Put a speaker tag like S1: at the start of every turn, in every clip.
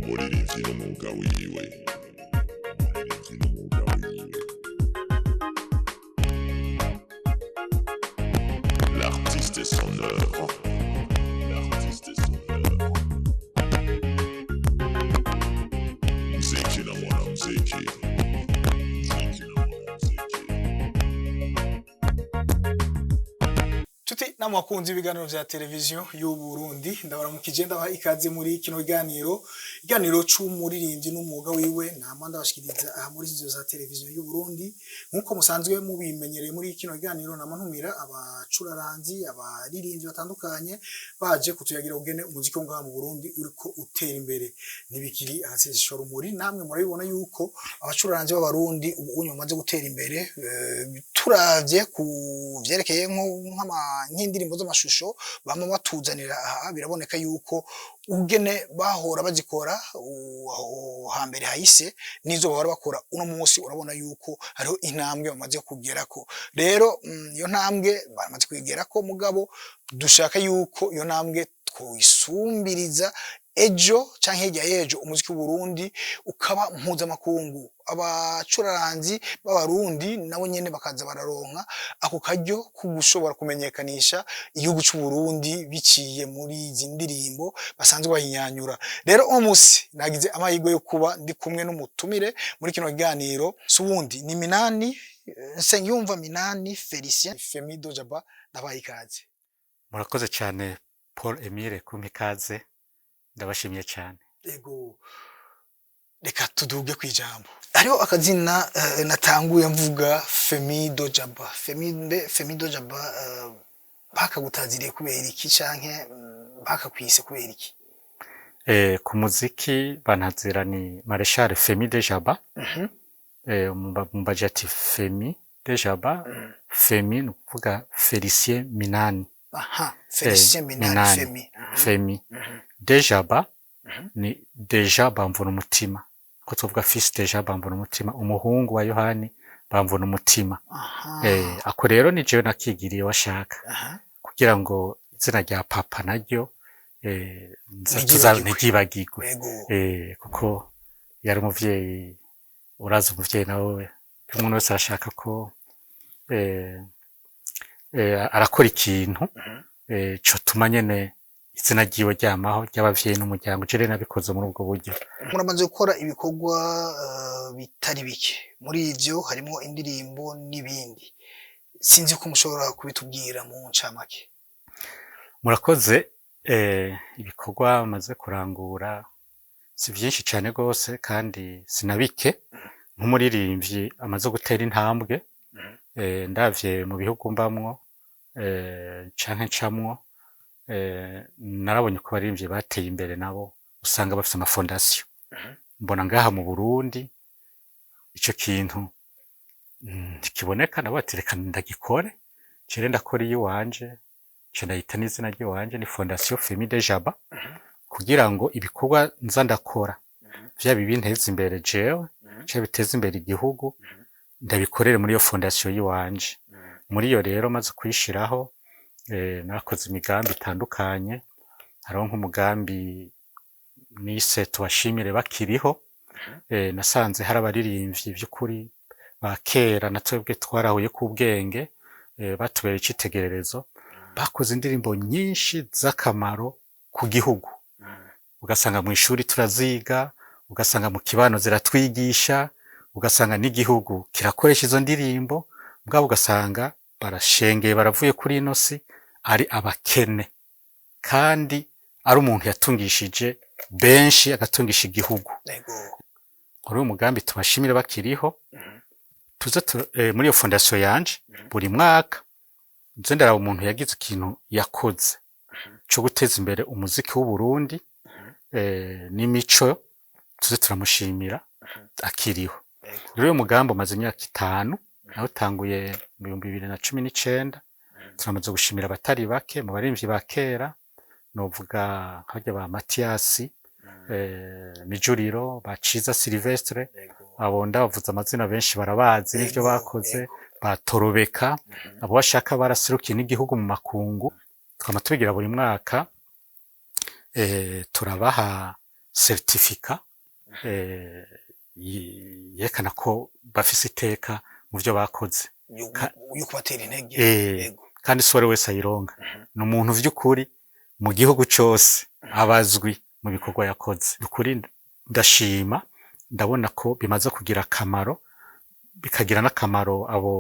S1: Umuririmbyi n'umwuga wiwe, umuririmbyi n'umwuga wiwe. L'artiste et son œuvre, l'artiste et son œuvre. Mziki na mwanamziki, mziki na mwanamziki.
S2: Tuti namwe bakunzi ibiganiro vya televiziyo y'u Burundi, ndabaramukije, ndabaha ikaze muri kino kiganiro, ikiganiro c'umuririmbyi n'umwuga wiwe. Nama ndabashikiriza aha muri studio za televiziyo y'u Burundi. Nk'uko musanzwe mubimenyereye, muri kino kiganiro nama ntumira abacuraranzi, abaririmbyi batandukanye, baje kutuyagira ugene umuziki wo ngaha mu Burundi uriko utera imbere. Ntibikiri agaseseshwarumuri, namwe murabibona yuko abacuraranzi b'Abarundi ubu unye bamaze gutera imbere. Turavye ku vyerekeye nk'indirimbo z'amashusho bama batuzanira aha, biraboneka yuko ugene bahora bazikora aho hambere hahise n'izo bahora bakora uno munsi, urabona yuko hariho intambwe bamaze kugerako. Rero iyo ntambwe baramaze kuyigerako, mugabo dushaka yuko iyo ntambwe twoyisumbiriza, ejo canke hirya y'ejo umuziki w'Uburundi ukaba mpuzamakungu, abacuraranzi b'Abarundi nabo nyene bakaza bararonka ako karyo ko gushobora kumenyekanisha igihugu c'u Burundi biciye muri izi ndirimbo basanzwe bahinyanyura. Rero uno musi nagize amahirwe yo kuba ndi kumwe n'umutumire muri kino kiganiro, si uwundi ni Minani Nsengiyumva Minani Felicien, Femi Dojaba. Ndabaha ikaze.
S3: Murakoze cyane, Paul Emile, kumpa ikaze, ndabashimiye cyane.
S2: Ego, reka tuduge kwijambo. Hariho akazina natanguye mvuga, Femi Dojaba. Femi, mbe Femi Dojaba bakagutaziriye kubera iki, canke bakakwise kubera iki?
S3: Ku muziki bantazira ni Marechal Femi de Jaba. Mumbaje ati Femi de Jaba, Femi ni ukuvuga Felicien Minani.
S2: Aha, Felicien Minani.
S3: Minani.
S2: Femi.
S3: Femi de Jaba ni Deja Bamvuna Umutima, ko tuvuga fils Deja Bamvuna Umutima, umuhungu wa Yohani Bamvuna Umutima. Ako rero ni jewe nakigiriye washaka kugira ngo izina rya papa naryo
S2: ntiryibagirwe.
S3: Ntiryibagirwe. Kuko yari umuvyeyi, urazi umuvyeyi nawe, umuntu wese arashaka ko arakora ikintu cotuma nyene izina ryiwe ryamaho, ry'abavyeyi n'umuryango. Je rero nabikoze muri ubwo buryo.
S2: Muramaze gukora ibikorwa bitari bike, muri ivyo harimo indirimbo n'ibindi. Sinzi ko mushobora kubitubwira mu ncamake.
S3: Murakoze. Ibikorwa maze kurangura si vyinshi cane gose kandi sinabike nk'umuririmbyi amaze gutera intambwe. Ndavye mu bihugu mbamwo canke ncamwo, narabonye ko abaririmbyi bateye imbere nabo usanga bafise ama fondation. Mbona ngaha mu Burundi ico kintu ntikiboneka. Nabo ati reka ndagikore cere, ndakora iyiwanje, nca ndayita n'izina ry'iwanje, ni Fondation Femi de Jaba, kugira ngo ibikorwa nza ndakora, vyaba ibinteza imbere jewe canke biteza imbere igihugu, ndabikorere muri iyo fondation yiwanje. Muri iyo rero maze kuyishiraho, narakoze imigambi itandukanye. Hariho nk'umugambi nise "Tubashimire bakiriho". Nasanze hari abaririmbyi vy'ukuri ba kera na twebwe twarahuye k'ubwenge, batubereye icitegererezo, bakoze indirimbo nyinshi z'akamaro ku gihugu, ugasanga mu ishuri turaziga, ugasanga mu kibano ziratwigisha, ugasanga n'igihugu kirakoresha izo ndirimbo. Mugabo ugasanga barashengeye, baravuye kuri ino si ari abakene, kandi ari umuntu yatungishije benshi, agatungisha igihugu. Muri uyu mugambi "Tubashimire bakiriho", tuze muri iyo fondation yanje, buri mwaka nze ndaraba umuntu yagize ikintu yakoze co guteza imbere umuziki w'Uburundi n'imico, tuze turamushimira akiriho. Rero uyu mugambi umaze imyaka 5, nawutanguye mu 2019. Turamaze gushimira abatari bake mu barimvyi ba kera, novuga nka ba Matiyasi Mijuriro, ba Ciza Silvestre. Abo ndabavuze amazina benshi barabazi n'ivyo bakoze. Batorobeka abo bashaka baraserukiye n'igihugu mu makungu. Twama tubigira buri mwaka, turabaha certificat yerekana ko bafise iteka mu vyo bakoze.
S2: Yo kubatera intege.
S3: Kandi si uwari wese ayironga, ni umuntu vy'ukuri mu gihugu cose abazwi mu bikorwa yakoze. Ukuri ndashima, ndabona ko bimaze kugira akamaro, bikagira n'akamaro abo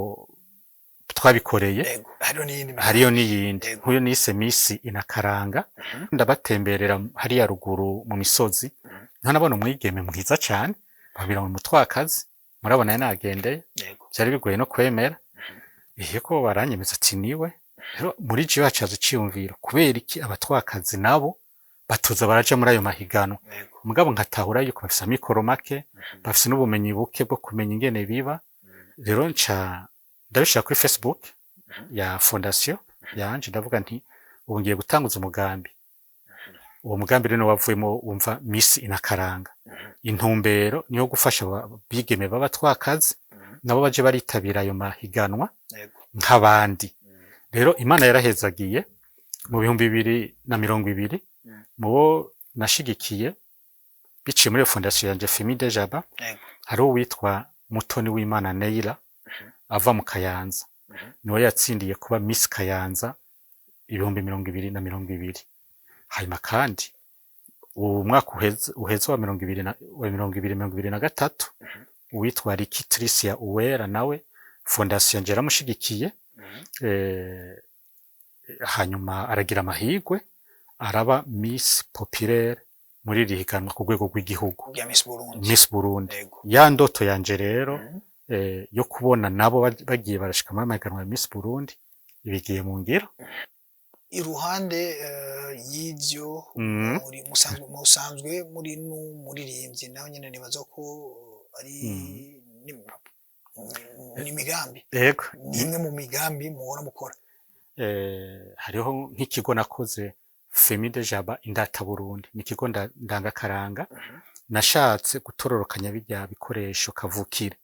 S3: twabikoreye.
S2: Yego, hariho n'iyindi migambi.
S3: Hariyo n'iyindi. Nk'uyu nise Miss Inakaranga. Ndabatemberera hariya ruguru mu misozi, niho nabona umwigeme mwiza cane, babira mu mutwakazi, murabona yari nagendeye. Vyari bigoye no kwemera ihe ko baranyemeza ati niwe. Rero muri jewe hacaza iciyumviro, kubera iki abatwakazi nabo batoza baraja muri ayo mahiganwa? Mugabo nkatahura yuko bafise amikoro make, bafise n'ubumenyi buke bwo kumenya ingene biba. Rero nca ndabishira kuri Facebook ya fondation yanje, ndavuga nti ubu ngiye gutanguza umugambi. Uwo mugambi rero wavuyemo wumva Miss Inakaranga. Intumbero niyo gufasha abigeme b'abatwakazi nabo baje baritabira ayo mahiganwa nk'abandi. Rero Imana yarahezagiye mu 2020, mu bo nashigikiye biciye muri iyo fondation yanje Femide Jaba, hariho uwitwa Mutoni w'Imana Neila ava mu Kayanza, niwe yatsindiye kuba Miss Kayanza 2020. Hanyuma kandi uwo mwaka uheze wa mirongo ibiri na wa 2023, uwitwa Ricky Tricia Uwera nawe fondation yanje yaramushigikiye, hanyuma aragira amahirwe araba Miss Populaire muri iri higanwa ku rwego rw'igihugu.
S2: Rya Miss Burundi.
S3: Miss Burundi. Ya ndoto yanje rero yo kubona nabo bagiye barashika muri amahiganwa ya Miss Burundi ibigiye mu ngiro.
S2: Iruhande y'ivyo, muri musanzwe muri n'umuririmbyi nawe nyene, nibaza ko ari ni imigambi, ni imwe mu migambi muhora mukora.
S3: Hariho nk'ikigo nakoze, Femide Jaba Indata Burundi, ni ikigo ndangakaranga. Nashatse gutororokanya birya bikoresho kavukire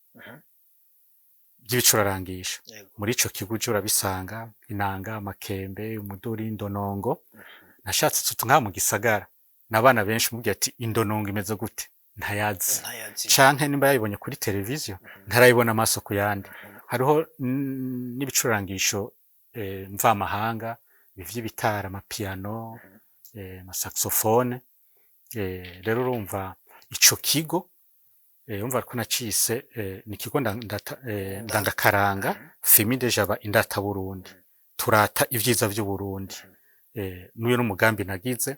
S3: by'ibicurarangisho. Muri ico kigo uje urabisanga: inanga, amakembe, umuduri, indonongo. Nashatse tutu ngaha mu gisagara n'abana benshi mubwiye ati indonongo imeze gute, ntayazi.
S2: Ntayazi.
S3: Canke nimba yayibonye kuri televiziyo, ntarayibona amaso ku yandi. Hariho n'ibicurangisho mvamahanga vy'ibitara, amapiano, amasaxophone. Rero urumva ico kigo, urumva ko nacise ni ikigo ndangakaranga Femide Jaba Indata Burundi, turata ivyiza vy'Uburundi. N'uyo n'umugambi nagize.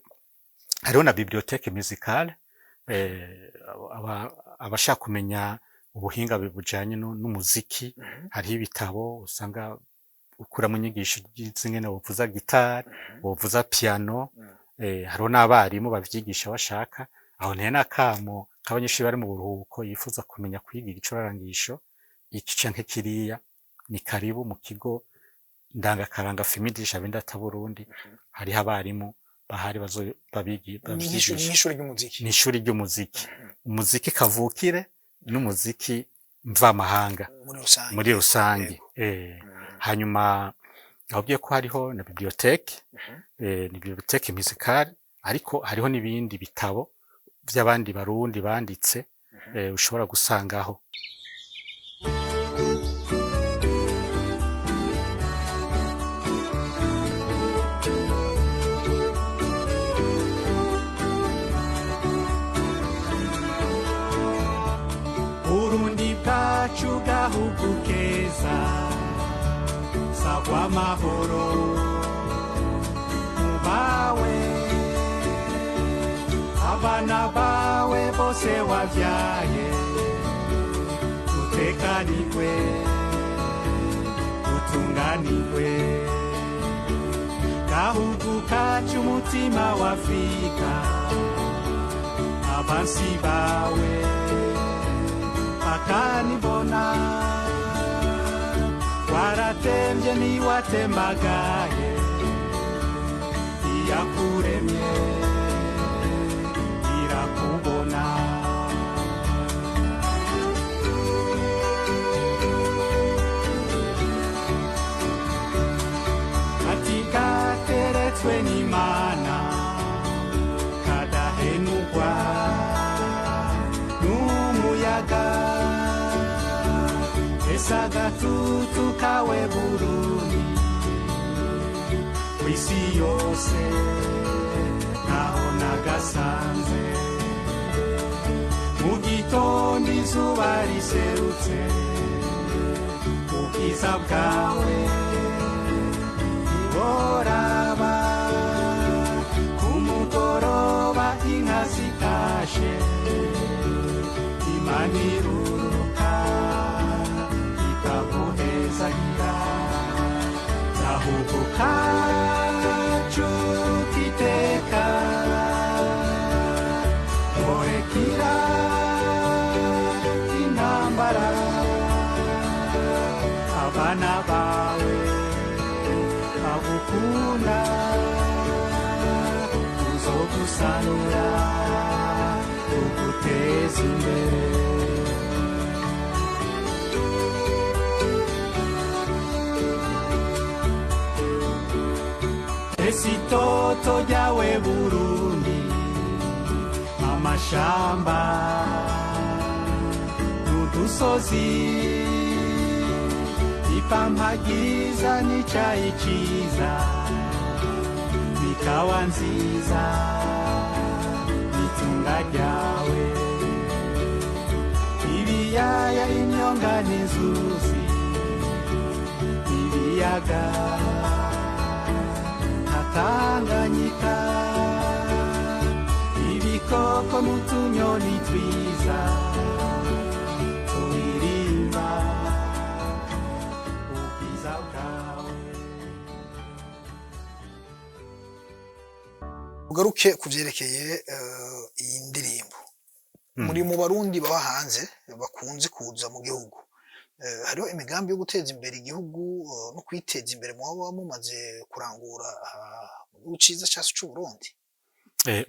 S3: Hariho na bibliothèque musicale, abashaka kumenya ubuhinga bujanye n'umuziki. Hariho ibitabo usanga ukuramo inyigisho z'ingene wovuza gitari, wovuza piano. Hariho n'abarimu bavyigisha bashaka. Aho nteye n'akamo k'abanyeshuri bari mu buruhuko yifuza kumenya kwiga igicurarangisho iki canke kiriya, ni karibu mu kigo ndangakaranga Femide Jaba Indata Burundi. Hariho abarimu bahari
S2: Ni
S3: bavyigisha.
S2: Nk'ishuri ry'umuziki.
S3: Ni ishuri ry'umuziki, umuziki kavukire n'umuziki mvamahanga.
S2: Muri rusange.
S3: Muri rusange. Hanyuma nababwiye ko hariho na bibliothèque, ni bibliothèque musicale, ariko hariho n'ibindi bitabo vy'abandi Barundi banditse, ushobora gusangaho.
S4: Burundi bwacu, gahugu keza, sagwa amahoro mubawe, abana bawe bose wavyaye, utekanirwe, utunganirwe, gahugu kacu, umutima wa Afrika, abansi bawe bakanibona, waratemvye niwatembagaye, iyakuremye irakubona. Ati gateretswe n'Imana kadahenugwa. Esa agatutu kawe Burundi, kw'isi yose ntaho nagasanze. Mu gitondo izuba riserutse, ubwiza bwawe ntiworaba. Ku mugoroba inka zitashe, Imana iruruka ikaguhezagira. Gahugu kacu k'iteka, murekira intambara, abana bawe bagukunda, tuzogusanura tuguteza imbere. Ese itoto ryawe Burundi, amashamba n'udusozi, ipampa ryiza n'icayi ciza, n'ikawa nziza n'itunga ryawe, ibiyaya, imyonga n'inzuzi, ibiyaga nka Tanganyika, ibikoko n'utunyoni twiza turirimba ubwiza bwawe.
S2: Ugaruke ku vyerekeye iyi ndirimbo. Muri mu Barundi baba hanze bakunze kuza mu gihugu, hariho imigambi yo guteza imbere igihugu no kwiteza imbere muba mumaze kurangura mu gihugu ciza cacu c'Uburundi?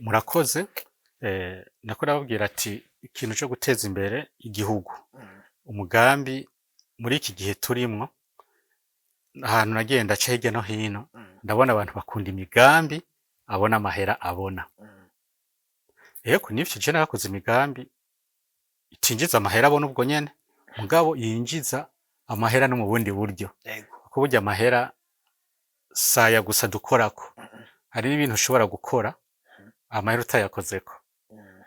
S3: Murakoze. Nako nababwira ati ikintu cyo guteza imbere igihugu, umugambi muri iki gihe turimwo, ahantu nagenda aca hirya no hino, ndabona abantu bakunda imigambi abona amahera abona. Ego nivyo, je narakoze imigambi itinjiza amahera abona ubwo nyene, mugabo yinjiza amahera no mu bundi buryo, kuko burya amahera saya gusa dukorako. Hari n'ibintu ushobora gukora amahera utayakozeko,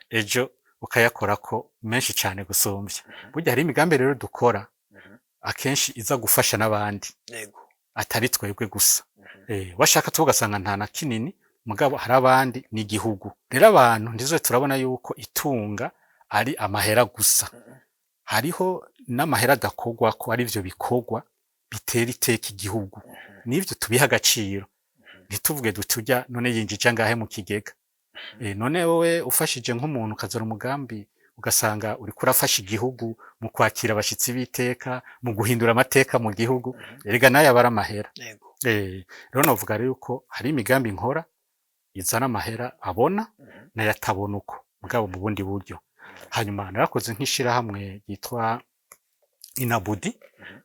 S3: ejo ukayakorako menshi cane gusumvya. Burya hari imigambi rero dukora akenshi iza gufasha n'abandi, atari twebwe gusa. Washaka tu ugasanga nta na kinini, mugabo hari abandi n'igihugu. Rero abantu ntizo turabona yuko itunga ari amahera gusa. Hariho n'amahera adakorwako, ari ivyo bikorwa bitera iteka igihugu, n'ivyo tubiha agaciro. Ntituvuge duti urya none yinjije angahe mu kigega. None wowe ufashije nk'umuntu ukazana umugambi, ugasanga uriko urafasha igihugu mu kwakira abashitsi b'iteka, mu guhindura amateka mu gihugu, erega nayo aba ari amahera. Rero novuga rero yuko hari imigambi nkora izana amahera abona n'ayatabona uko, mugabo mu bundi buryo. Hanyuma narakoze nk'ishirahamwe ryitwa Inabudi,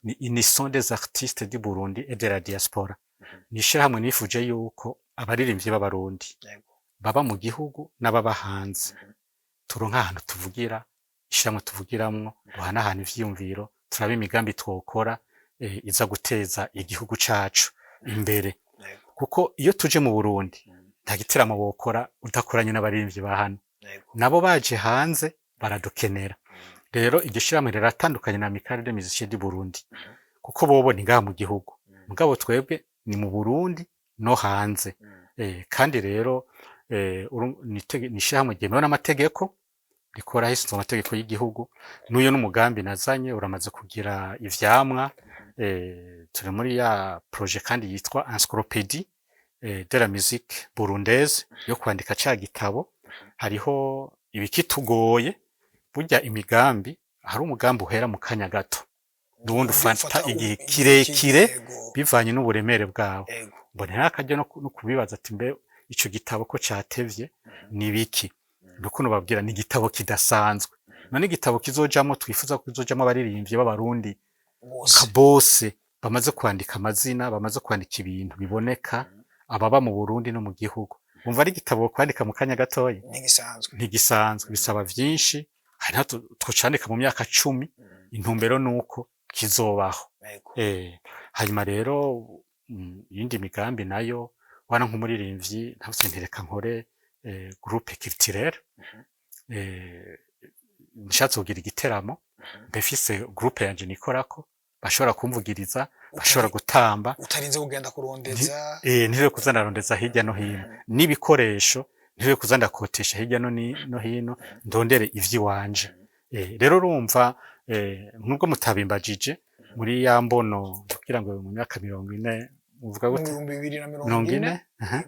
S3: ni Unisson des artistes du Burundi et de la diaspora. Ni ishirahamwe nifuje yuko abaririmbyi b'Abarundi baba mu gihugu n'ababa hanze turonka ahantu tuvugira, ishirahamwe tuvugiramwo, duhanahana ivyiyumviro, turabe imigambi twokora iza guteza igihugu cacu imbere. Kuko iyo tuje mu Burundi, nta giteramo wokora udakoranye n'abaririmbyi ba hano. Nabo baje hanze baradukenera. Rero iryo shirahamwe riratandukanye na Amicale des Musiciens du Burundi, kuko bobo ni ngaha mu gihugu, mugabo twebwe ni mu Burundi no hanze. Kandi rero ni ishirahamwe ryemewe n'amategeko, rikora hisunzwe amategeko y'igihugu. N'uyo n'umugambi nazanye uramaze kugira ivyamwa. Turi muri ya projet kandi yitwa Encyclopédie de la musique burundaise, yo kwandika ca gitabo. Hariho ibikitugoye. Burya imigambi, hari umugambi uhera mu kanya gato n'uwundi ufata igihe kirekire, bivanye n'uburemere bwawo. Mbonera akaryo no kubibaza ati mbe ico gitabo ko catevye ni biki? Nuko nobabwira ni igitabo kidasanzwe. None igitabo kizojamwo, twifuza ko kizojamwo abaririmbyi b'Abarundi
S2: bose
S3: nka bose bamaze kwandika amazina, bamaze kwandika ibintu biboneka, ababa mu Burundi no mu gihugu. Umva, ari igitabo kwandika mu kanya gatoya?
S2: Ntigisanzwe.
S3: Ntigisanzwe, bisaba vyinshi. Hari naho twocandika mu myaka 10. Intumbero nuko kizobaho. Hanyuma rero iyindi migambi nayo wana nk'umuririmbyi ntabwo ntereka nkore groupe culturelle. Nshatse kugira igiteramo, mbe mfise groupe yanje nikorako, bashobora kumvugiriza, bashobora gutamba.
S2: Utarinze kugenda kurondeza.
S3: Ntiriwe kuza ndarondeza hirya no hino n'ibikoresho, ntiriwe kuza ndakotesha hirya no hino, ndondere ivy'iwanje. Rero urumva, nubwo mutabimbajije muri ya mbono kugira ngo mu myaka 40, muvuga
S2: Mu
S3: gute?
S2: 2040
S3: 40, aha.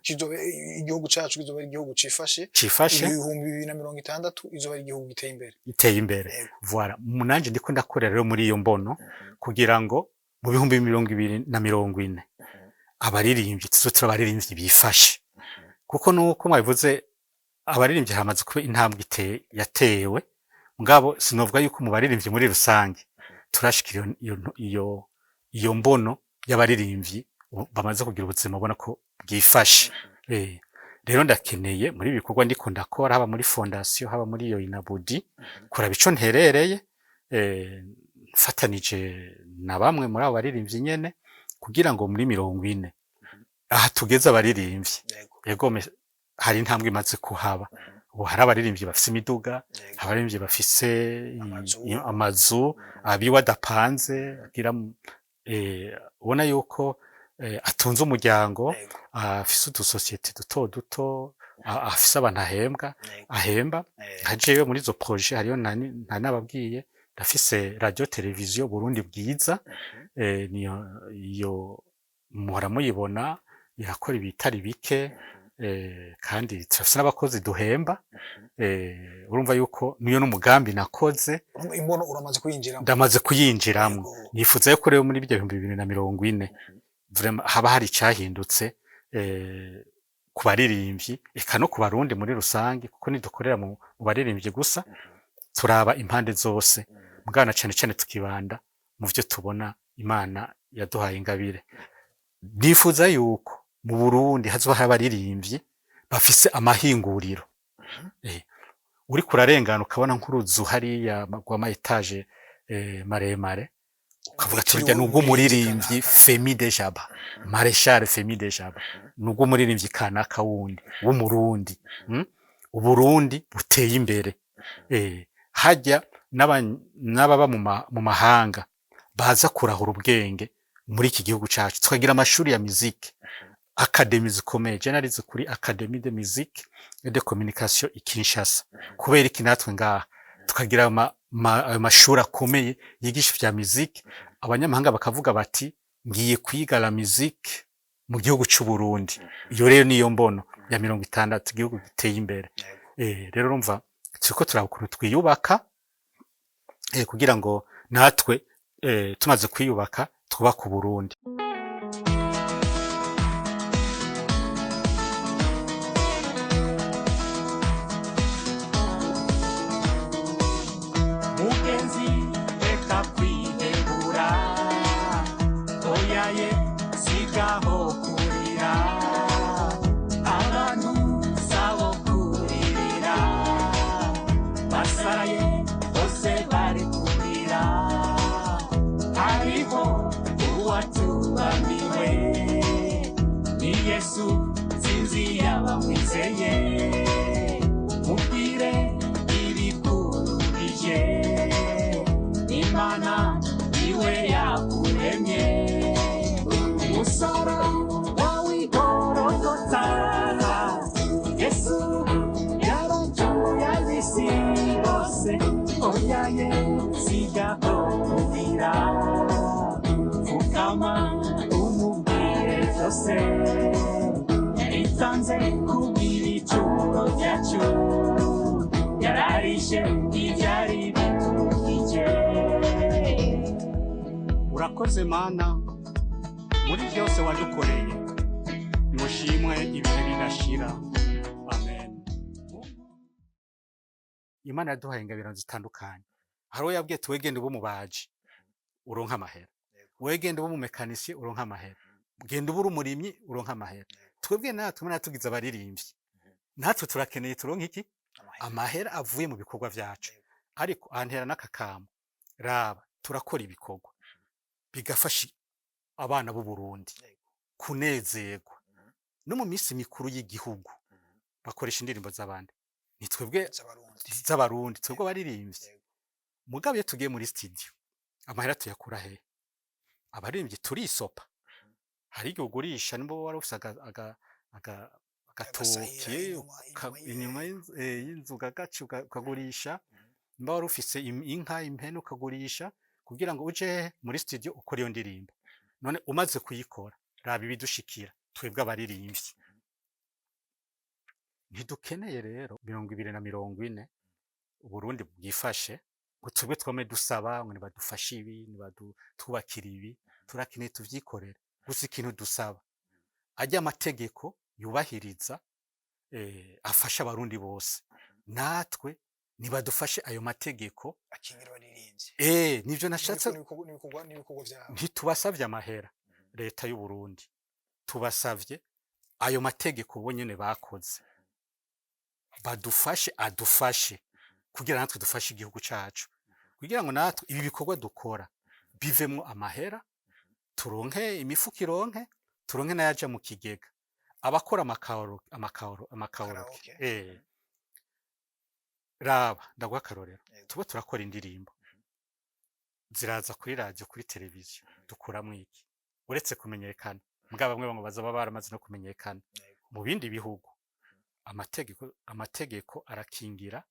S2: Igihugu cacu kizoba ari igihugu cifashe.
S3: Cifashe.
S2: 2060 izoba ari igihugu giteye imbere.
S3: Iteye imbere. Voilà. Nanje ndiko ndakorera rero muri iyo mbono kugira ngo mu 2040 abaririmbyi tuzo turi abaririmbyi bifashe, kuko nuko mwabivuze, abaririmbyi hamaze kuba intambwe yatewe, mugabo sinovuga yuko mu baririmbyi muri rusange turashikira iyo mbono y'abaririmbyi bamaze kugira ubuzima ubona ko bwifashe. Rero ndakeneye muri ibi bikorwa ndiko ndakora, haba muri fondation, haba muri iyo Inabudi, kuraba ico nterereye, mfatanije na bamwe muri abo baririmbyi nyene, kugira ngo muri 40 aha tugeze abaririmbyi, yego, hari intambwe imaze kuhaba. Ubu hari abaririmbyi bafise imiduga, abaririmbyi bafise
S2: Amazu.
S3: Amazu abiwe adapanze, agira ubona yuko atunze umuryango, afise udusosiyete duto duto, afise abantu ahembwa, ahemba. Nka jewe muri izo projet hariyo nta nababwiye, ndafise radio televiziyo Burundi Bwiza. Niyo iyo muhora muyibona, irakora ibitari bike, kandi turafise n'abakozi duhemba. Urumva yuko niyo n'umugambi nakoze.
S2: Imbono uramaze kuyinjiramo.
S3: Ndamaze kuyinjiramwo. Nifuza yuko rero muri ibyo 2040 vraiment haba hari icyahindutse ku baririmbyi, eka no ku Barundi muri rusange, kuko ntidukorera mu baririmbyi gusa, turaba impande zose, mugana cyane cyane tukibanda mu byo tubona Imana yaduhaye ingabire. Nifuza yuko mu Burundi hazoba hari abaririmbyi bafise amahinguriro. Uriko urarengana ukabona nk'uruzu hariya rw'ama étages maremare, ukavuga ati urya ni ubw'umuririmbyi Femi Dejaba, Marechal Femi Dejaba, ni ubw'umuririmbyi kanaka wundi w'Umurundi. Uburundi buteye imbere. Hajya n'ababa mu mahanga baza kurahura ubwenge muri iki gihugu cacu, tukagira amashuri ya muziki, académies zikomeye. Je narize kuri Académie de musique et de communication i Kinshasa. Kubera iki natwe ngaha tukagira ayo mashuri akomeye yigisha vya muziki, abanyamahanga bakavuga bati ngiye kwiga la musique mu gihugu c'u Burundi? Iyo rero niyo mbono ya 60, igihugu giteye imbere. Rero urumva turiko turaba ukuntu twiyubaka, kugira ngo natwe tumaze kwiyubaka twubake Uburundi.
S4: Mugenzi, reka kwihebura, oyaye, sigaho kurira, abantu sabo kuririra, basaraye bose bari kurira, hariho uwatubamiwe, ni Yesu nsinzi y'abamwizeye, mubwire ibikururije, Imana iwe yakuremye, umusoro wawigorogota, Yesu yaracuye ab'isi bose, oyaye, sigaho kubwira, fukama umubwire byose, yaritanze kubw'ibicuro byacu, yararishe ibyari bitukije.
S5: Urakoze Mana muri byose wadukoreye, nimushimwe ibihe bidashira, amen.
S3: Imana yaduhaye ingabirano zitandukanye. Hari uwo yabwiye ati wegende ube umubaji uronke amahera, wegende ube umumekanisiye uronke amahera, genda ube uri umurimyi uronke amahera. Twebwe natwe mwana tugize abaririmbyi, natwe turakeneye turonke iki? Amahera avuye mu bikorwa vyacu. Ariko antera n'akakamo, raba turakora ibikorwa. Bigafasha abana b'u Burundi kunezerwa no mu minsi mikuru y'igihugu. Bakoresha indirimbo z'abandi, ni twebwe
S2: z'Abarundi.
S3: Z'Abarundi, twebwe abaririmbyi. Mugabo iyo tugiye muri studio, amahera tuyakura he? Abaririmbyi turisopa. Hari igihe ugurisha, nimba wari ufise agatoki
S2: Agasahira inyuma, inyuma.
S3: Inyuma y'inzu ukagaca, ukagurisha. Nimba wari ufise inka, impene, ukagurisha kugira ngo uje muri studio ukore iyo ndirimbo. None umaze kuyikora, raba ibidushikira twebwe abaririmbyi. Ntidukeneye rero 2040 Uburundi bwifashe ngo twebwe twame dusaba ngo nibadufashe ibi, nibadutwubakira ibi. Turakeneye tuvyikorere. Gusa ikintu dusaba, ajya amategeko yubahiriza, afasha Abarundi bose, natwe nibadufashe ayo mategeko
S2: akingira abaririmbyi.
S3: Nivyo nashatse.
S2: N'ibikorwa vyabo.
S3: Ntitubasavye amahera, leta y'u Burundi. Tubasavye ayo mategeko bonyene bakoze badufashe, adufashe kugira natwe dufashe igihugu cacu, kugira ngo natwe ibi bikorwa dukora bivemwo amahera, turonke imifuko, ironke, turonke n'ayaja mu kigega. Abakora amakaraoke.
S2: Karaoke.
S3: Raba, ndaguha akarorero.
S2: Yego.
S3: Tuba turakora indirimbo, ziraza kuri radio, kuri televiziyo, dukuramwo iki uretse kumenyekana? Mugabo bamwe bamwe baza baba baramaze no kumenyekana. Mu bindi bihugu amategeko arakingira.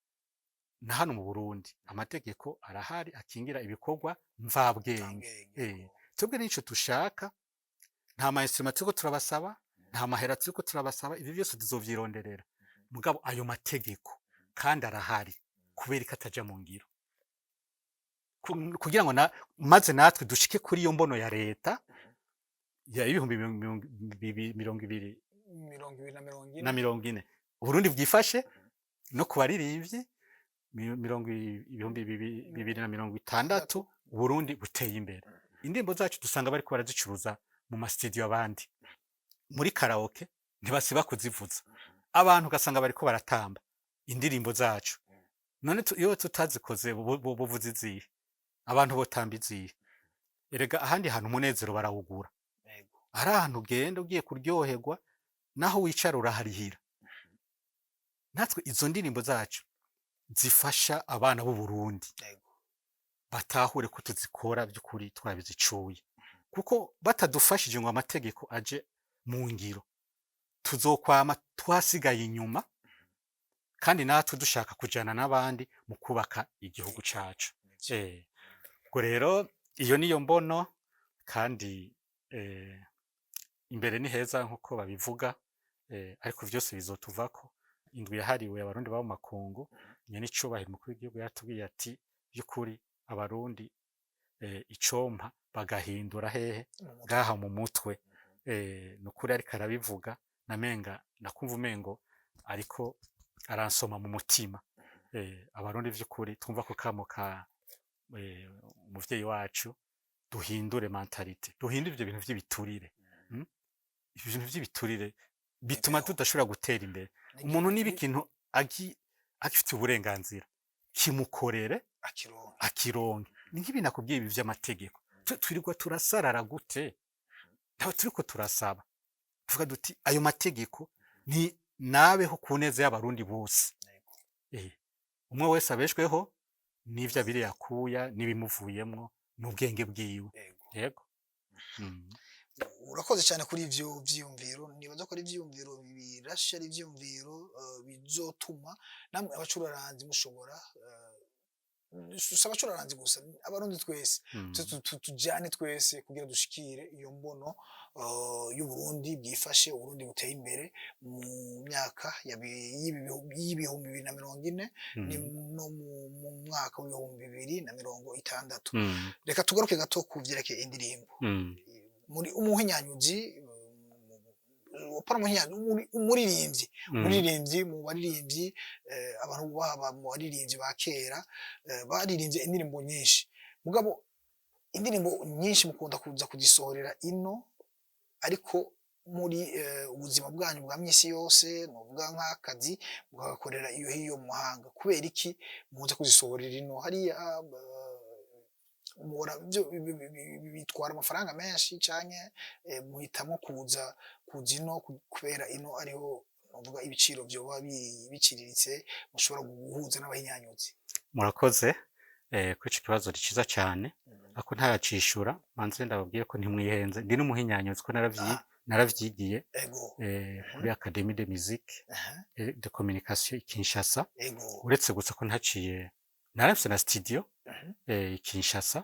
S3: Na hano mu Burundi amategeko arahari akingira ibikorwa mvabwenge.
S2: Mvabwenge.
S3: Twebwe nico dushaka. Nta ma instrument turiko turabasaba, nta mahera turiko turabasaba, ivyo byose tuzovyironderera. Mugabo ayo mategeko kandi arahari, kubera ko ataja mu ngiro? Kugira ngo na maze natwe dushike kuri iyo mbono ya leta ya ibihumbi mirongo ibiri
S2: 2040.
S3: Na 40, Uburundi bwifashe no ku baririmbyi, 2060 Uburundi buteye imbere. Indirimbo zacu dusanga bariko barazicuruza mu masitidiyo, abandi muri karaoke, ntibasiba kuzivuza, abantu ugasanga bariko baratamba indirimbo zacu. None iyo tutazikoze, buvuza izihe? Abantu botamba izihe? Erega ahandi hantu umunezero barawugura. Ari ahantu ugenda ugiye kuryoherwa, naho wicara uraharihira. Natwe izo ndirimbo zacu zifasha abana b'u Burundi batahure ko tuzikora by'ukuri twabizicuye, kuko batadufashije ngo amategeko aje mu ngiro, tuzokwama twasigaye inyuma, kandi natwe dushaka kujana n'abandi mu kubaka igihugu cacu. Ubwo rero iyo niyo mbono, kandi imbere ni heza nkuko babivuga, ariko vyose bizotuvako. Indwi yahariwe Abarundi baba mu makungu, nyene icubahiro umukuru w'igihugu yaratubwiye ati: "By'ukuri Abarundi, icompa bagahindura hehe?"
S2: Mu mutwe.
S3: Ngaha mu mutwe. Nukuri ariko arabivuga, namenga nakumva umengo ariko aransoma mu mutima. Abarundi vy'ukuri twumva ko kamo ka umuvyeyi wacu, duhindure mentalité, duhindure ivyo bintu vy'ibiturire. Ivyo bintu vy'ibiturire bituma
S2: Bibeho.
S3: tudashobora gutera imbere. Umuntu niba ikintu agifitiye uburenganzira, kimukorere
S2: akironka.
S3: Akironke. Ni nk'ibi nakubwiye, ibi vy'amategeko. Twirirwa turasarara gute? Ntawe turiko turasaba. Tuvuga duti ayo mategeko ni nabeho ku neza y'Abarundi bose. Umwe wese abeshweho n'ivyo abiri yakuya n'ibimuvuyemwo n'ubwenge bwiwe. Yego.
S2: Urakoze cyane kuri ivyo vyiyumviro. Nibaza ko ari ivyiyumviro birashe, ari ivyiyumviro bizotuma namwe abacuraranzi mushobora, si abacuraranzi gusa, Abarundi twese tujane twese kugira dushikire iyo mbono y'Uburundi bwifashe, Uburundi buteye imbere mu myaka y'2040 ni no mu mwaka w'2060. Reka tugaruke gato ku vyerekeye indirimbo. Muri umuhinyanyuzi, opana umuhinyanyuzi, umuririmbyi, umuririmbyi mu baririmbyi, abantu baba mu baririmbyi ba kera, baririmbye indirimbo nyinshi, mugabo indirimbo nyinshi mukunda kuza kuzisohorera ino, ariko muri ubuzima bwanyu bwa misi yose, novuga nk'akazi, mukagakorera iyo hiyo mu mahanga. Kubera iki muza kuzisohorera ino hariya? Mubona byo bitwara amafaranga menshi, canke muhitamwo kuza ino kubera ino ariho novuga ibiciro vyoba biciriritse, mushobora guhuza n'abahinyanyuzi?
S3: Murakoze kuri ico kibazo, ni ciza cane. Ariko ntaracishura, manze ndababwiye ko ntimwihenze, ndi n'umuhinyanyuzi, ko naravyigiye kuri Académie de Musique et de Communication i Kinshasa. Uretse gusa ko ntaciye, narafise na studio i Kinshasa.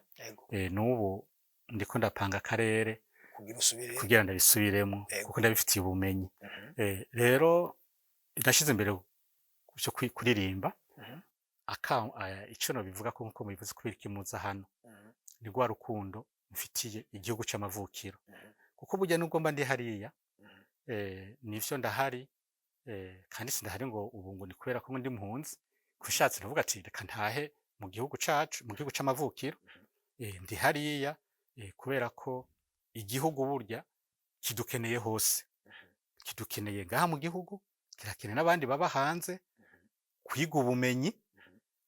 S3: N'ubu ndiko ndapanga akarere
S2: kugira usubire
S3: kugira ndabisubiremo, kuko ndabifitiye ubumenyi. Rero nashize imbere vyo kuririmba. Ico nobivuga ko nkuko mubivuze, kubera iki muza hano, ni rwa rukundo mfitiye igihugu c'amavukiro, kuko burya nubwo mba ndi hariya, nivyo ndahari, kandi sindahari ngo ubu ngo ni kubera ko ndi mpunzi. Kushatse ndavuga ati reka ntahe mu gihugu cacu, mu gihugu c'amavukiro. Ndi hariya kubera ko igihugu burya kidukeneye hose, kidukeneye ngaha mu gihugu, kirakeneye n'abandi baba hanze kwiga ubumenyi,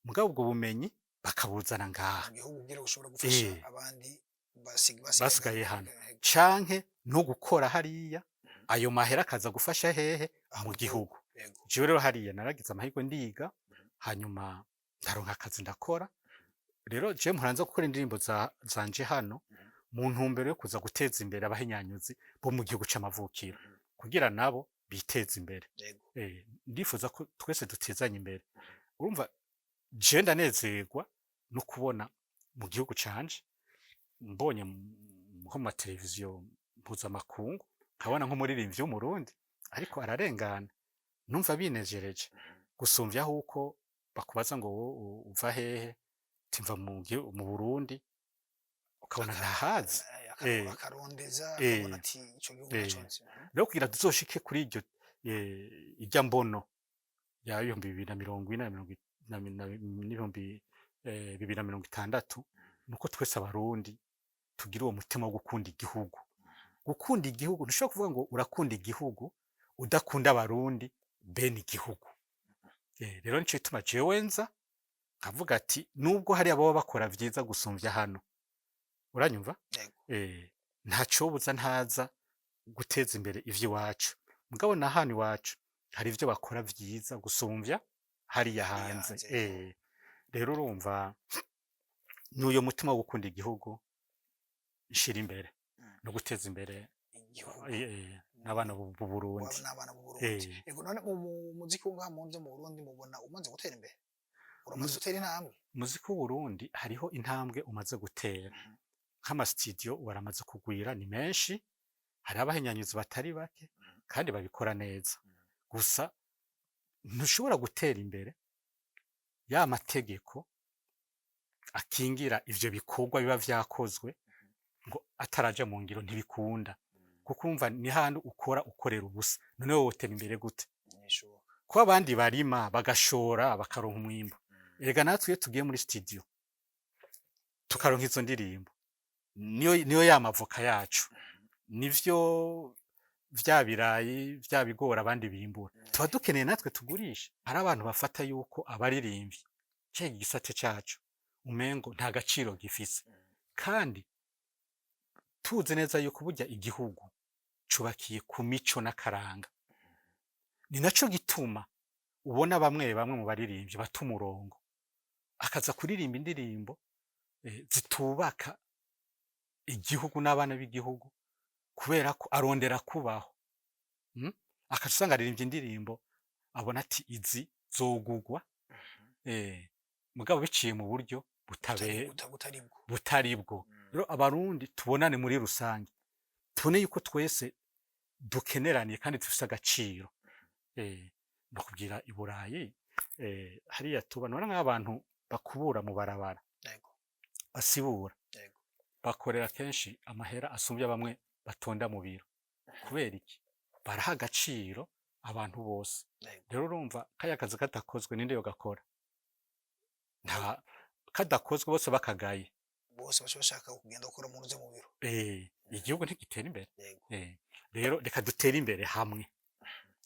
S3: mugabo ubwo bumenyi bakabuzana ngaha
S2: mu gihugu kugira ushobora gufasha abandi
S3: basigaye hano, canke no gukora hariya, ayo mahera akaza gufasha hehe?
S2: Aha
S3: mu gihugu. Jewe rero hariya naragize amahirwe ndiga, hanyuma ndaronka akazi ndakora. Rero jewe mpora nza gukora indirimbo zanje hano mu ntumbero yo kuza guteza imbere abahinyanyuzi bo mu gihugu c'amavukiro, kugira nabo biteze imbere. Ndifuza ko twese dutezanye imbere. Urumva jewe ndanezerwa no kubona mu gihugu canje, mbonye nko mu mateleviziyo mpuzamakungu, nkabona nk'umuririmbyi w'Umurundi ariko ararengana, numva binejereje gusumvya huko bakubaza ngo wowe uva hehe, timva mu Burundi, ukabona ntahazi.
S2: Akarondeza, akabona ati ico gihugu naco nzi.
S3: Rero kugira tuzoshike kuri iryo irya mbono ya 2040 na mirongo n'2060, nuko twese Abarundi tugira uwo mutima wo gukunda igihugu. Gukunda igihugu, ntushobora kuvuga ngo urakunda igihugu udakunda Abarundi bene igihugu. Rero nico gituma jewe nza nkavuga ati nubwo hari ababa bakora vyiza gusumvya hano, uranyumva?
S2: Yego.
S3: Ntacobuza ntaza guteza imbere ivy'iwacu, mugabo na hano iwacu hari ivyo bakora vyiza gusumvya hariya
S2: hariya
S3: hanze.
S2: Hanze.
S3: Rero urumva n'uyo mutima wo gukunda igihugu nshira imbere no guteza imbere
S2: igihugu
S3: n'abana b'u Burundi.
S2: N'abana b'u Burundi. Yego, none mu muziki wo ngaha mu Burundi mubona umaze gutera imbere, uramaze gutera intambwe?
S3: Umuziki w'u Burundi hariho intambwe umaze gutera, nk'amasitidiyo baramaze kugwira, ni menshi, hari abahinyanyuzi batari bake kandi babikora neza. Gusa ntushobora gutera imbere ya mategeko akingira ivyo bikorwa biba vyakozwe ngo ataraja mu ngiro, ntibikunda, kuko umva ni handi ukora ukorera ubusa. None wowe wotera imbere gute?
S2: Ntibishoboka.
S3: Ko abandi barima bagashora bakaronka umwimbu, erega natwe iyo tugiye muri studio tukaronka izo ndirimbo, niyo ya mavoka yacu, nivyo vya birayi, vya bigori abandi bimbura, tuba dukeneye natwe tugurisha. Hari abantu bafata yuko abaririmbyi cya igisate cacu umengo nta gaciro gifise, kandi tuzi neza yuko burya igihugu cubakiye ku mico n'akaranga. Ni naco gituma ubona bamwe bamwe mu baririmbyi bata umurongo, akaza kuririmba indirimbo zitubaka igihugu n'abana b'igihugu, kubera ko arondera kubaho, Akaca usanga aririmbye indirimbo abona ati izi zogugwa, mugabo biciye mu buryo
S2: butari bwo.
S3: Butari bwo. Rero Abarundi tubonane muri rusange, tubone yuko twese dukeneraniye kandi dufise agaciro. Ndakubwira i Burayi, hariya tuba, nubona nk'abantu bakubura mu barabara, basibura, bakorera kenshi amahera asumbya bamwe batonda mu biro. Kubera iki? Baraha agaciro abantu bose. Rero urumva kariya kazi kadakozwe, ninde yogakora? Nta kadakozwe, bose bakagaye.
S2: Bose baca bashaka kugenda gukora mu nzu, mu biro.
S3: Igihugu ntigitera imbere. Rero reka dutere imbere hamwe.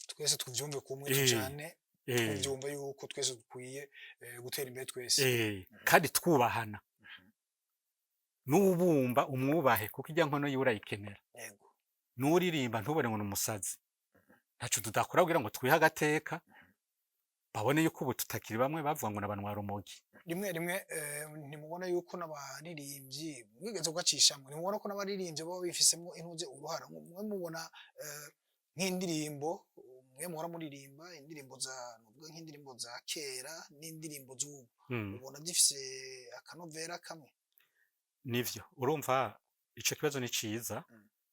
S2: Twese tuvyumve kumwe, tujane, tuvyumva yuko twese dukwiye gutera imbere twese.
S3: Kandi twubahana. N'ubumba umwubahe, kuko ijya nkono yiwe urayikenera. N'uririmba ntubone ngo ni umusazi. Ntaco tudakora kugira ngo twihe agateka, babone yuko ubu tutakiri bamwe bavuga ngo n'abantu rumogi.
S2: Rimwe rimwe ntimubona yuko n'abaririmbyi mwigeze kugacishamwo, ntimubona ko n'abaririmbyi baba bifisemo intuze uruhara? Mwe mubona nk'indirimbo mwe muhora muririmba, indirimbo za, nuvuga nk'indirimbo za kera n'indirimbo z'ubu, ubona zifise akanovera kamwe?
S3: Nivyo, urumva ico kibazo ni ciza.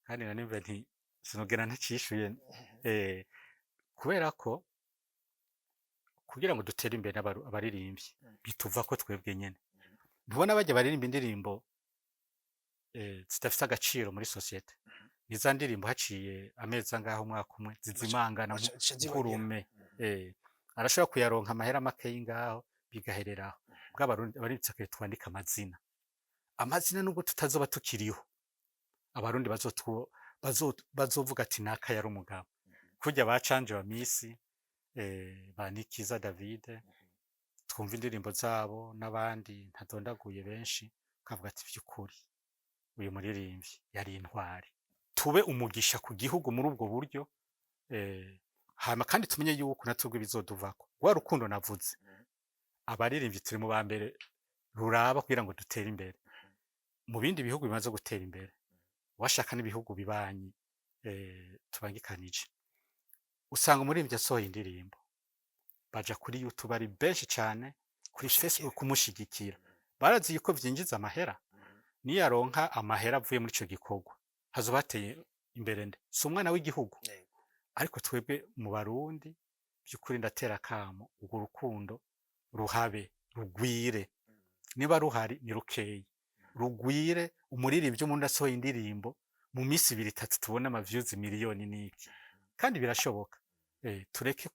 S3: Kandi nanimve nti sinogera nticishuye, kubera ko kugira ngo dutere imbere abaririmbyi bituva ko twebwe nyene. Ntubona bajya baririmba indirimbo zidafise agaciro muri société? Ni za ndirimbo haciye amezi angahe, umwaka umwe, zizimangana
S2: Baca zibagira.
S3: nk'urume. Arashobora kuyaronka amahera makeyi ngaho, bigahereraho. Bw'abarundi abaririmbyi tukwiye twandika amazina, amazina, nubwo tutazoba tukiriho, abarundi bazovuga ati naka yari umugabo. Kurya bacanje wa misi, ba Nikiza David, twumva indirimbo zabo n'abandi ntadondaguye benshi, ukavuga ati vy'ukuri uyu muririmbyi yari intwari. Tube umugisha ku gihugu muri ubwo buryo. Hama kandi tumenye yuko natwebwe bizoduvako rwa rukundo navuze. Abaririmbyi turi mu ba mbere ruraba kugira ngo dutere imbere. Mu bindi bihugu bimaze gutera imbere, washaka n'ibihugu bibanyi tubangikanije, usanga umuririmbyi asohoye indirimbo, baja kuri YouTube ari benshi cane, kuri
S2: Kumushigikira.
S3: Facebook kumushigikira. Barazi yuko vyinjiza amahera. Niyaronka amahera avuye muri ico gikorwa, hazoba hateye imbere nde? Si umwana w'igihugu?
S2: Yego.
S3: Ariko twebwe mu Barundi, by'ukuri ndatera akamo, urwo rukundo ruhabe, rugwire. Niba ruhari ni rukeyi, rugwire. Umuririmbyi umuntu asohoye indirimbo, mu minsi ibiri itatu tubone ama views miliyoni n'iki, kandi birashoboka. Tureke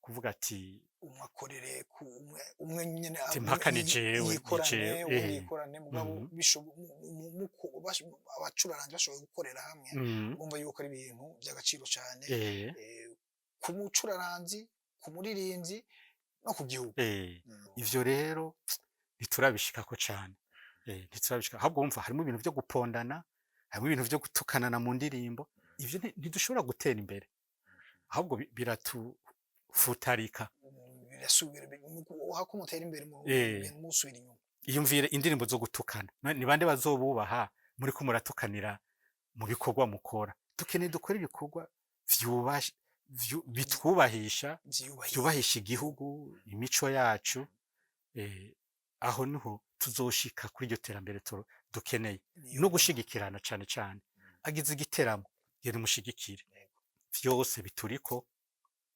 S3: kuvuga ati
S2: umwe akorere ku umwe, umwe nyene
S3: Ati mpaka ni jewe, ni
S2: yikorane,
S3: jewe,
S2: uwundi yikorane. Mugabo abacuraranzi bashoboye gukorera hamwe, urumva yuko ari ibintu by'agaciro cyane ku mucuraranzi, ku muririmbyi no ku gihugu.
S3: Ivyo rero ntiturabishikako cane, ntiturabishika. Ahubwo wumva harimo ibintu vyo gupondana, harimo ibintu vyo gutukanana mu ndirimbo. Ivyo ntidushobora gutera imbere, ahubwo biratufutarika.
S2: Birasubira hako mutera imbere mu bintu musubira inyuma.
S3: Iyumvire indirimbo zo gutukana. Ni bande bazobubaha muriko muratukanira mu bikorwa mukora? Dukeneye dukora ibikorwa bitwubahisha,
S2: vyiyubahiriza,
S3: vyubahisha igihugu, imico yacu. Aho niho tuzoshika kuri iryo terambere dukeneye. No gushigikirana cane cane. Agize igiteramo, genda umushigikire. Vyose bituriko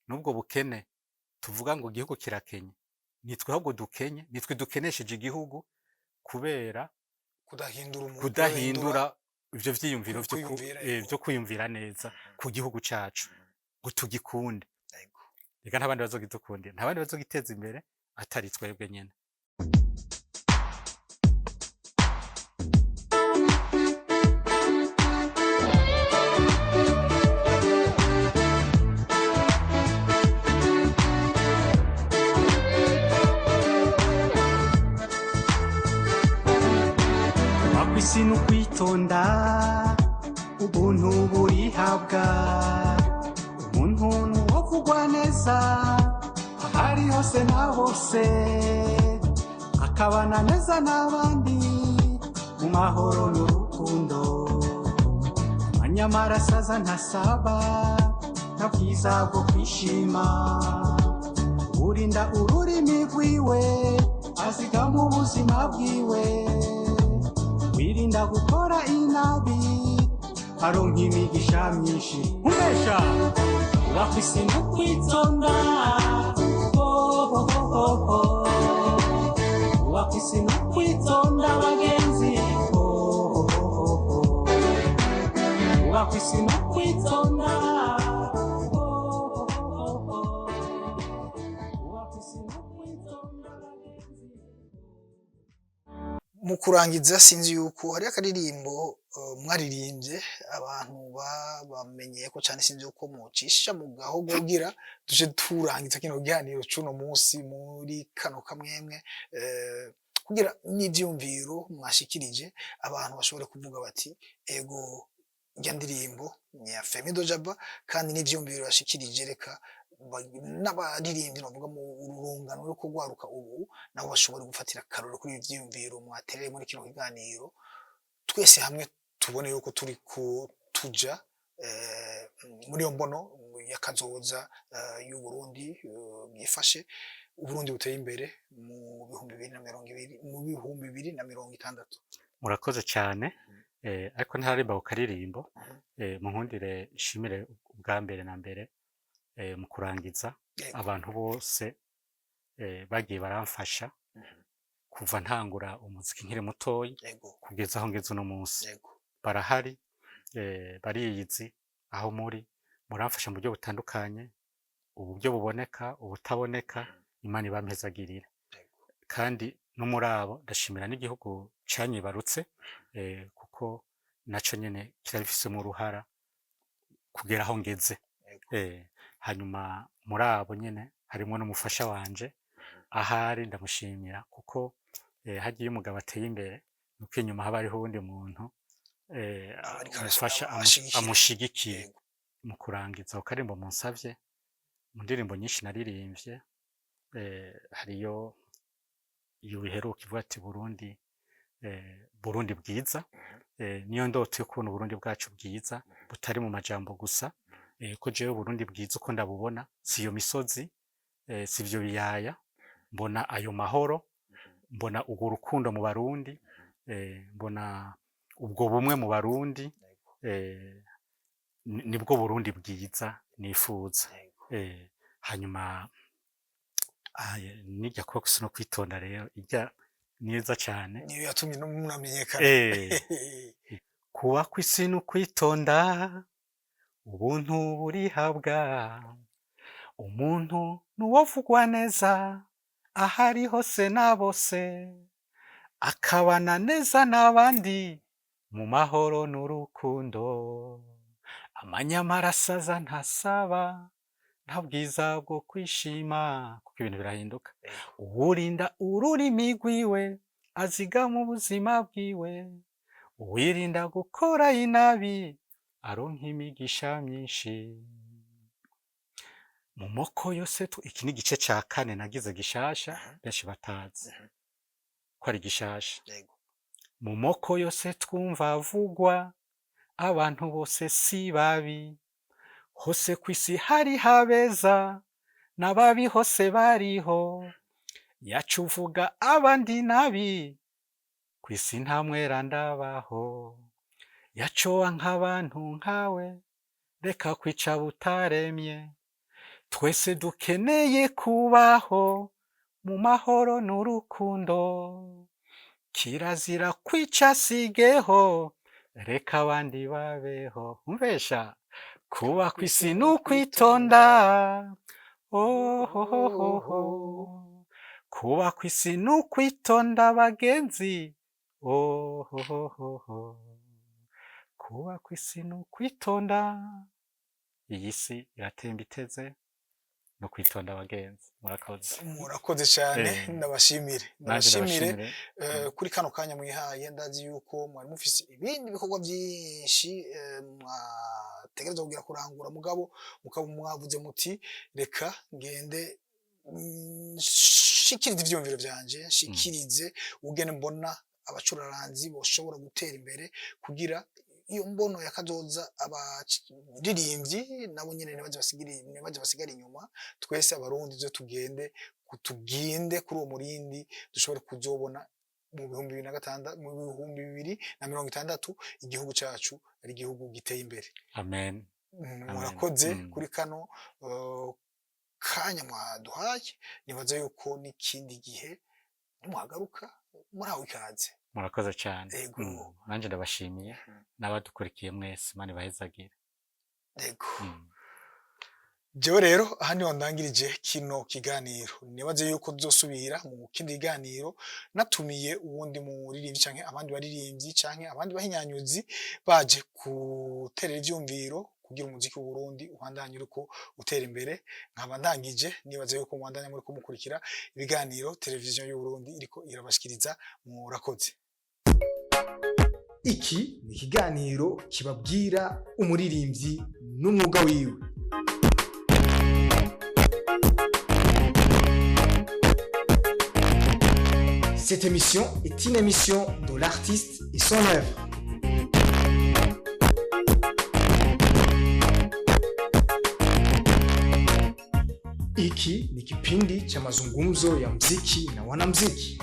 S3: n'ubwo bukene tuvuga ngo igihugu kirakenye, nitwe ahubwo dukenye, nitwe dukenesheje igihugu kubera
S2: kudahindura umuntu,
S3: kudahindura ivyo vyiyumviro
S2: kwiyumvira,
S3: vyo kwiyumvira neza ku gihugu cacu, ngo tugikunde. Reka nta bandi bazogidukundira, nta bandi bazogiteza imbere atari twebwe nyene.
S4: Kwisi ni ukwitonda, ubuntu burihabwa. Umuntu nuwovugwa neza ahari hose na bose, akabana neza n'abandi mu mahoro n'urukundo. Anyamara asaza ntasaba, nta bwiza bwo kwishima. Urinda ururimi rwiwe azigama ubuzima bwiwe. Wirinda gukora inabi aronka imigisha myinshi. Umesha uba kwisi no kwitonda. Oh, oh, oh, oh. Uba kwisi no kwitonda, bagenzi. Oh, oh, oh, oh. Uba kwisi no kwitonda. Oh, oh, oh, oh. Uba kwisi no kwitonda, bagenzi.
S2: Mu kurangiza, sinzi yuko hari akaririmbo mwaririmbye abantu bamenyeye ko cyane, sinzi yuko mucisha mu gahogo kugira tuje turangiza kino kiganiro c'uno munsi muri kano kamwemwe. Kugira n'ivyumviro mwashikirije, abantu bashobore kuvuga bati: "Ego, irya ndirimbo ni ya Femido Jaba, kandi n'ivyumviro yashikirije." Reka n'abaririmbyi bavuga mu urungano rwo kugwaruka ubu nabo bashobore gufatira akarorero kuri ibi vyiyumviro mwatereye muri kino kiganiro. Twese hamwe tubone yuko turi ku tuja muri iyo mbono y'akazoza y'Uburundi bwifashe, Uburundi buteye imbere mu 2020, mu 2060.
S3: Murakoze cyane. Ariko ntararimba ku karirimbo, munkundire nshimire ubwa mbere na mbere, mu kurangiza, abantu bose bagiye baramfasha kuva ntangura umuziki nkiri mutoyi kugeza aho ngeze uno munsi. Barahari, bariyizi aho muri, muramfasha mu buryo butandukanye, uburyo buboneka, ubutaboneka. Imana ibampezagirire. Kandi no muri abo ndashimira n'igihugu canyibarutse, kuko naco nyene kirabifisemo uruhara kugera aho ngeze. Hanyuma muri abo nyene harimwo n'umufasha wanje ahari, ndamushimira kuko hagiye umugabo ateye imbere nuko inyuma haba hariho uwundi muntu
S2: aba ariko
S3: amufasha,
S2: abashigikira.
S3: Amushigikiye. Mu kurangiza ku karirimbo munsavye, mu ndirimbo nyinshi naririmbye, hariyo iyo iheruka ivuga ati: "Burundi, Burundi bwiza." Niyo ndoto yo kubona Uburundi bwacu bwiza butari mu majambo gusa, ko jewe Burundi bwiza uko ndabubona si iyo misozi, si ivyo biyaya. Mbona ayo mahoro, mbona urwo rukundo mu Barundi, mbona ubwo bumwe mu Barundi, nibwo Burundi bwiza nifuza. Hanyuma nirya kuba no kwitonda rero irya neza cane.
S2: Niyo yatumye no munamenyekana.
S3: Kuba kw'isi ni ukwitonda, ubuntu burihabwa, umuntu nuwovugwa neza ahari hose na bose, akabana neza n'abandi mu mahoro n'urukundo. Amanyama arasaza ntasaba, nta bwiza bwo kwishima kuko ibintu birahinduka. Uwurinda ururimi rwiwe azigama ubuzima bwiwe, uwirinda gukora inabi aronka imigisha myinshi. Mu moko yose iki ni igice ca kane nagize gishasha, benshi batazi ko ari gishasha. Mu moko yose twumva avugwa, abantu bose si babi. Hose kw'isi hari habeza n'ababi, hose bariho. Yacu uvuga abandi nabi, kw'isi nta mwera ndabaho. Yacowa nk'abantu nkawe, reka kwica butaremye. Twese dukeneye kubaho mu mahoro n'urukundo. Kirazira kwica sigeho, reka abandi babeho. Umvesha kuba kw'isi ni ukwitonda, ohohoho, kuba kw'isi ni ukwitonda bagenzi, ohohoho, kuba kw'isi ni ukwitonda. Iyi si iratemba iteze, no kwitonda bagenzi. Murakoze.
S2: Murakoze cyane. Ndabashimire.
S3: Nanjye
S2: ndabashimire
S3: ndabashimire.
S2: Kuri kano kanya mwihaye. Ndazi yuko mwari mufise ibindi bikorwa byinshi mwategerezwa kugira kurangura, mugabo mukaba mwavuze muti: "Reka ngende nshikirize ivyiyumviro vyanje, nshikirize ugene mbona abacuraranzi boshobora gutera imbere, kugira iyo mbono ya kazoza abaririmbyi nabo nyene ntibaze basigare inyuma. Twese Abarundi tuze tugende tugende kuri uwo murindi, dushobore kuzobona mu 2006, mu 2060 igihugu cacu ari igihugu giteye imbere."
S3: Amen. Amen.
S2: Murakoze kuri kano kanya mwaduhaye. Nibaza yuko n'ikindi gihe nimuhagaruka murahawe ikaze.
S3: Murakoze cyane.
S2: Yego.
S3: Nanjye ndabashimiye n'abadukurikiye mwese. Imana ibahezagire.
S2: Yego. Jewe rero aha niho ndangirije kino kiganiro. Nibaze yuko tuzosubira mu kindi kiganiro natumiye uwundi muririmbyi canke abandi baririmbyi canke abandi bahinyanyuzi baje guterera ivyumviro. kugira umuziki w'u Burundi ubandanye uriko utera imbere. Nkaba ndangije, nibaza yuko mubandanya muri kumukurikira ibiganiro televiziyo y'u Burundi iriko irabashikiriza. Murakoze. Iki ni ikiganiro kibabwira umuririmbyi n'umwuga wiwe. Cette émission est une émission de l'artiste et son œuvre. Hiki ni kipindi cha mazungumzo ya mziki na wanamziki.